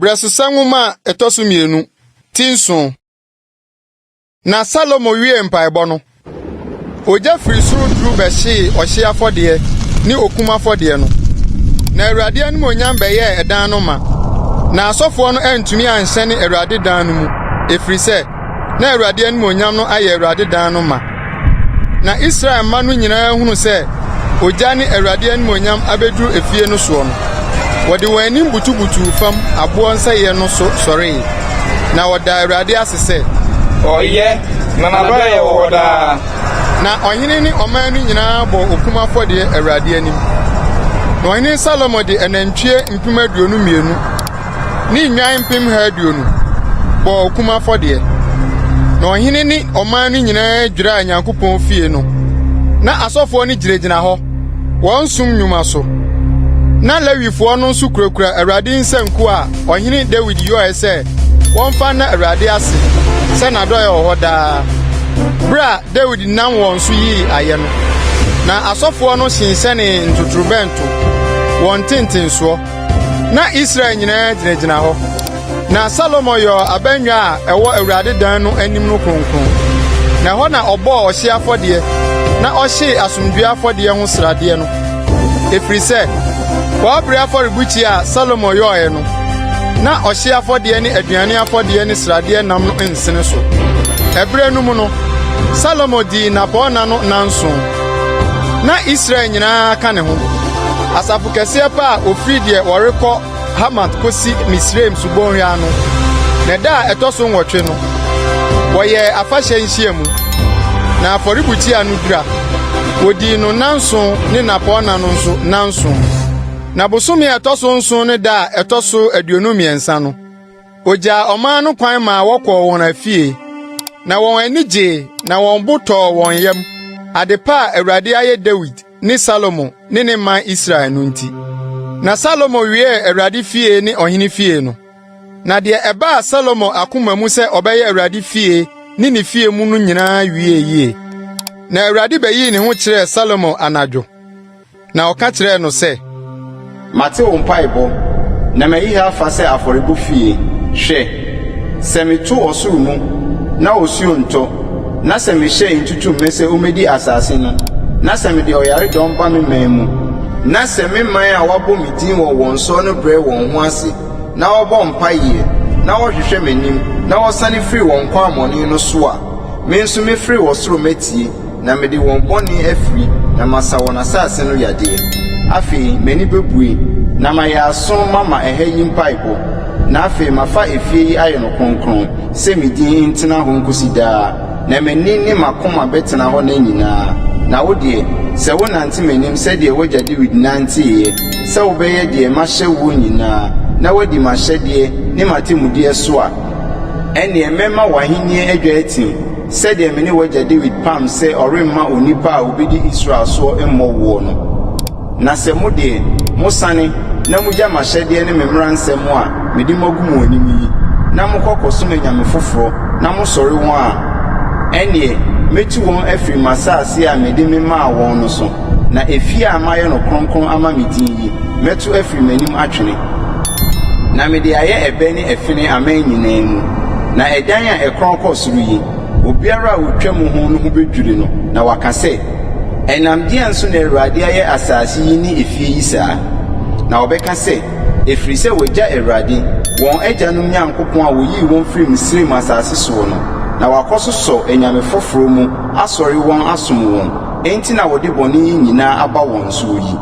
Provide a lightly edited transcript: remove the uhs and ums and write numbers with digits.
Berɛsosɛm Nwoma a ɛtɔ so mmienu, ti nson. Na Salomo wiee mpaebɔ no, ogya firi soro duru bɛhyee ɔhyeɛ afɔdeɛ ne okum afɔdeɛ no. Na Awurade animuonyam bɛyɛɛ ɛdan no ma. Na asɔfoɔ no antumi anhyɛne Awurade dan no mu, ɛfiri sɛ, na Awurade animuonyam no ayɛ Awurade dan no ma. Na Israel mma no nyinaa hunu sɛ ogya ne Awurade animuonyam abɛduru efie no soɔ no, wɔde wɔn anim butubutuu fam aboɔ nsɛeɛ no so sɔree, na wɔdaa Awurade ase sɛ. Ɔyɛ, na n'adɔeɛ wɔ hɔ daa. Na ɔhene ne ɔman no nyinaa bɔɔ okum afɔdeɛ Awurade anim. Na ɔhene Salomo de anantwie 22,000 ne nnwan 120,000 bɔɔ okum afɔdeɛ. Na ɔhene ne ɔman no nyinaa dwiraa Nyankopɔn fie no. Na asɔfoɔ no gyinagyina hɔ, wɔn som nnwuma so. Na Lewifoɔ no nso kurakura Awurade nsankuo a ɔhene Dawid yɔe sɛ wɔmfa nna Awurade ase sɛ n'adɔe wɔ hɔ daa, bere a Dawid nam wɔn so yii ayɛ no. Na asɔfoɔ no hyenhyɛnee ntotorobɛnto wɔn ntentensoɔ. Na Israel nyinaa gyinagyina hɔ. Na Salomo yɔɔ abannwa a ɛwɔ Awurade dan no anim no kronkron, na ɛhɔ na ɔbɔɔ ɔhyeɛ afɔdeɛ na ɔhyee asomdwoeɛ afɔdeɛ ho sradeɛ no, ɛfiri sɛ kɔbere afɔrebukyia a Salomo yɔeɛ no, na ɔhyeɛ afɔdeɛ ne aduane afɔdeɛ ne sradeɛ nam no nsene so. Ɛberɛ no mu no, Salomo dii nnapɔnna no nnanson. Na Israel nyinaa ka ne ho, asafo kɛseɛ pa a wɔfiri deɛ wɔrekɔ Hamat kosi Misraim subonhwa ano. Na da a ɛtɔ so nwɔtwe no, wɔyɛɛ afahyɛ nhyiamu, na afɔrebukyia no dura. Wodii no nnanson ne nnapɔnna no nso nnanson. Na bosome a ɛtɔ so nson no da a ɛtɔ so 23 no, ogyaa ɔman no kwan maa wɔkɔɔ wɔn afie. Na wɔn ani gyee na wɔn bo tɔɔ wɔn yam, ade pa a Awurade ayɛ Dawid ne Salomo ne ne man Israel no nti. Na Salomo wiee Awurade fie ne ɔhene fie no. Na deɛ ɛbaa Salomo akoma mu sɛ ɔbɛyɛ Awurade fie ne ne fie mu no nyinaa wiee yie. Na Awurade beyii ne ho kyerɛɛ Salomo anadwo, na ɔka kyerɛɛ no sɛ, Mate wo mpaebɔ, na mayi ha afa sɛ afɔrebɔ fie. Hwɛ, sɛ meto ɔsoro mu, na osuo ntɔ, na sɛ mehyɛ ntutummɛ sɛ ommedi asase no, na sɛ mede ɔyaredɔm ba me man mu, na sɛ me man a wɔabɔ me din wɔ wɔn soɔ no brɛ wɔn ho ase, na wɔbɔ mpaeɛ, na wɔhwehwɛ m'anim, na wɔsane firi wɔn kwammɔne no so a, me nso mɛfiri ɔsoro matie, na mede wɔn bɔne afiri na masa wɔn asase no yadeɛ. Afei m'ani bɛbue, na mayɛ aso mama ɛha yi mpaebɔ, na afei mafa efie yi ayɛ no kronkron, sɛ me din ntena hɔ nkosi daa, na m'ani ne m'akoma bɛtena hɔ nna nyinaa. Na wo deɛ, sɛ wonante m'anim sɛdeɛ w'agya Dawid nanteeɛ, sɛ wobɛyɛ deɛ mahyɛ woɔ nyinaa, na woadi m'ahyɛdeɛ ne m'atemmudeɛ so a, ɛnneɛ mɛma w'ahennie adwa atim, sɛdeɛ me ne w'agya Dawid pam sɛ ɔremma onipa a ɔbɛdi Israel soɔ mmɔ woɔ no. Na sɛ mo deɛ, mosane na mugya m'ahyɛdeɛ ne me mmara nsɛm a mede magu mo anim yi, na mokɔ kɔsom anyame foforɔ na mosɔre wɔn a, ɛnneɛ mɛtu wɔn afiri m'asase a mede memaa wɔn no so, na efie a mayɛ no kronkron ama me din yi, mɛto afiri m'anim atwene. Na mede ayɛ ɛbɛ ne ɛfene aman nyinaa mu. Na ɛdan a ɛkorɔn kɔ soro yi, obiara a otwa mu ho no ho bedwiri no na waka sɛ, 'Ɛnam deɛn so na Awurade ayɛ asase yi ne efie yi saa? Na wɔbɛka sɛ, 'Ɛfiri sɛ wɔagya Awurade, wɔn agyanom Nyankopɔn a ɔyii wɔn firii Misraim asase soɔ no, na wɔakɔsosɔ anyame foforɔ mu asɔre wɔn asom wɔn, enti na wɔde bɔne yi nyinaa aba wɔn soɔ yi.